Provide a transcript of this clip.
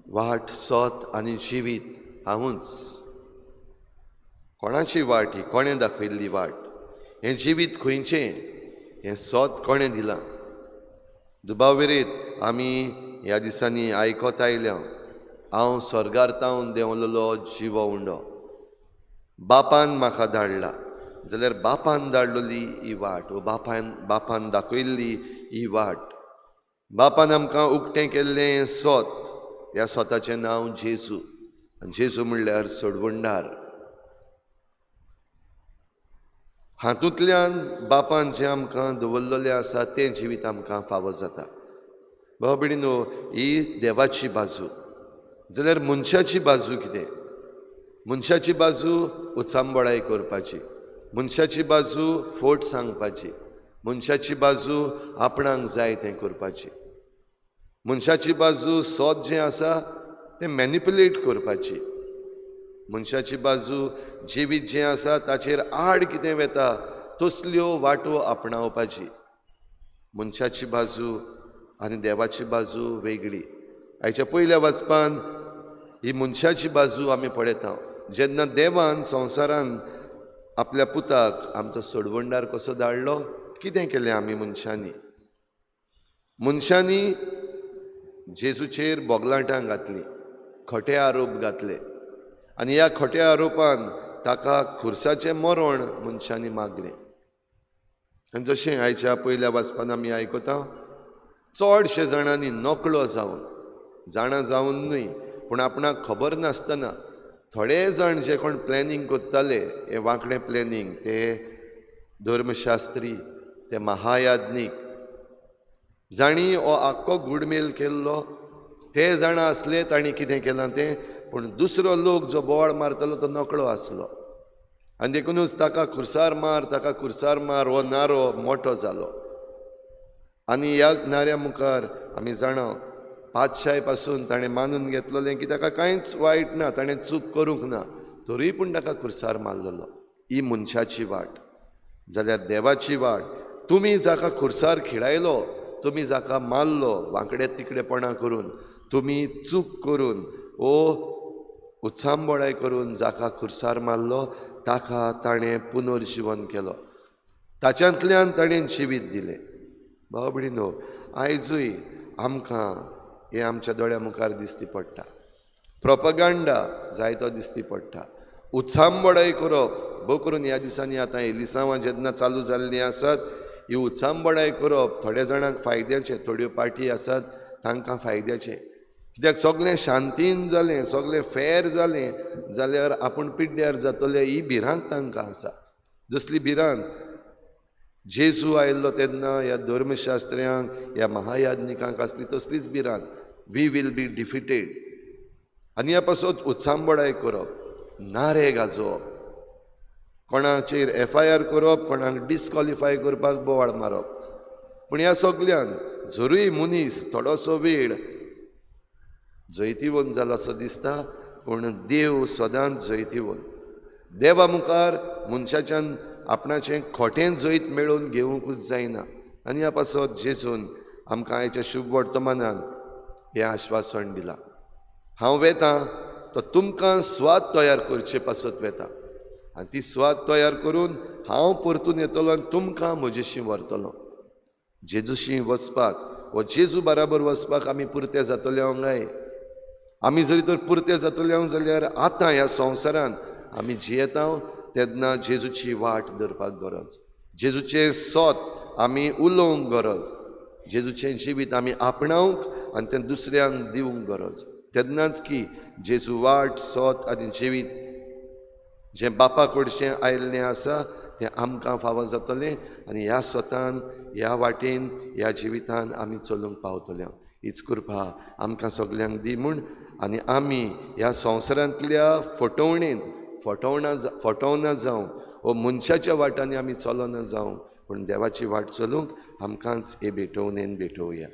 वाट, सोत आनी जिवीत हांवूच. कोणाची वाट ही? कोणें दाखयल्ली वाट? हें जिवीत खंयचें? हें सोत कोणें दिलां? दुबाव विरीत आमी ह्या दिसांनी आयकत आयल्या, हांव स्वर्गार तावन देंवलेलो जिवो उंडो, बापान म्हाका धाडला. जाल्यार बापान धाडलेली ही वाट, वो बापान दाखयल्ली ही वाट, बापान आमकां उक्तें केल्लें सोत, ह्या सोताचें नांव जेजू. जेजू म्हणल्यार सोडवणदार. हातूंतल्यान बापान जें आमकां दवरलेलें आसा तें जिवीत आमकां फावो जाता. भाव भयणीनो, ही देवाची बाजू. जाल्यार मनशाची बाजू कितें? मनशाची बाजू उचांबळाय करपाची, मनशाची बाजू फोट सांगपाची, मनशाची बाजू आपणाक जाय तें करपाची, मनशाची बाजू सोत जें आसा तें मॅनिपुलेट करपाची, मनशाची बाजू जिवीत जें आसा ताचेर आड कितें वेता तसल्यो वाटो आपणावपाची. मनशाची बाजू आनी देवाची बाजू वेगळी. आयच्या पयल्या वाचपान ही मनशाची बाजू आमी पळयता. जेन्ना देवान संवसारान आपल्या पुताक आमचो सोडवणदार कसो धाडलो, कितें केलें आमी मनशांनी? मनशांनी जेजूचेर बोगलाटां घातलीं, खोटे आरोप घातले आनी ह्या खोट्या आरोपान ताका खुर्साचें मरण मनशांनी मागलें. आनी जशें आयच्या पयल्या वाचपान आमी आयकता, चडशे जाणांनी नकळो जावन, जाणा जावन न्हय पूण आपणाक खबर नासतना थोडे जाण जे कोण प्लॅनिंग करताले, हें वांकडें प्लॅनिंग, ते धर्मशास्त्री, ते महायाज्ञीक जांणी हो आख्खो गुडमेल केल्लो ते जाणा आसले तांणी कितें केलां तें. पूण दुसरो लोक जो बोवाळ मारतालो तो नकळो आसलो आनी देखुनूच ताका खुर्सार मार, ताका खुर्सार मार हो नारो मोठो जालो. आनी ह्या नाऱ्या मुखार आमी जाणा पातशाय पासून ताणें मानून घेतलेलें की ताका कांयच वायट ना, ताणें चूक करूंक ना, तरीय पूण ताका खुर्सार मारलेलो. ही मनशाची वाट. जाल्यार देवाची वाट, तुमी जाका खुर्सार खिळायलो, तुमी जाका मारलो वांकडे तिकडेपणां करून, तुमी चूक करून ओ उचांबळाय करून जाका खुर्सार मारलो ताका ताणें पुनर्जिवन केलो, ताच्यांतल्यान ताणें जिवीत दिलें. भाव भयणीनो, आयजूय आमकां हें आमच्या दोळ्या मुखार दिसती पडटा. प्रोपगांडा जायतो दिसती पडटा, उचांबळाय करप, भोव करून ह्या दिसांनी आतां एलिसांवां जेन्ना चालू जाल्लीं आसात, ही उचांबळाय करप थोड्या जाणांक फायद्याचें, थोड्यो पार्टी आसात तांकां फायद्याचें. कित्याक सगळें शांतीन जालें, सगळें फेर जालें जाल्यार आपूण पिड्ड्यार जातलें ही भिरांत तांकां आसा. जसली भिरांत जेजू आयिल्लो तेन्ना ह्या धर्मशास्त्र्यांक, ह्या महायाज्ञिकांक आसली तसलीच भिरांत, we will be defeated. आनी ह्या पासत उचांबळाय करप, नारे गाजोवप, कोणाचेर एफआयआर करप, कोणाक डिस्कॉलिफाय करपाक बोवाळ मारप. पूण ह्या सगल्यान जरूय मनीस थोडोसो वेळ जैतिवंत जाला असो दिसता, पूण देव सदांच जैतिवंत. देवा मुखार मनशाच्यान आपणाचें खोटें जैत मेळोवन घेवंकूच जायना. आनी ह्या पासत जेजून आमकां आयच्या शुभ वर्तमानान हें आश्वासन दिलां, हांव वेतां तो तुमकां स्वाद तयार करचे पासत वेता, आनी ती स्वाद तयार करून हांव परतून येतलो आनी तुमकां म्हजेशी व्हरतलो. जेजूशी वचपाक वो जेजू बराबर वचपाक आमी पुरते जातले हांव काय? आमी जरी तर पुरते जातले हांव जाल्यार आतां ह्या संवसारान आमी जियेता तेन्ना जेजूची वाट धरपाक गरज, जेजूचें सोत आमी उलोवंक गरज, जेजूचें जिवीत आमी आपणावंक आनी तें दुसऱ्यांक दिवंक गरज. तेन्नाच की जेजू वाट, सोत आनी जिवीत जें बापा कडचें आयिल्लें आसा तें आमकां फावो जातलें आनी ह्या सोतान, ह्या वाटेन, ह्या जिवितान आमी चलूंक पावतले. हीच कृपा आमकां सगल्यांक दी म्हूण आनी आमी ह्या संवसारांतल्या फटवणेन फटवना जावं वो मनशाच्या वाटांनी आमी चलना जावं, पूण देवाची वाट चलूंक आमकांच हे भेटवणेन भेटोवया.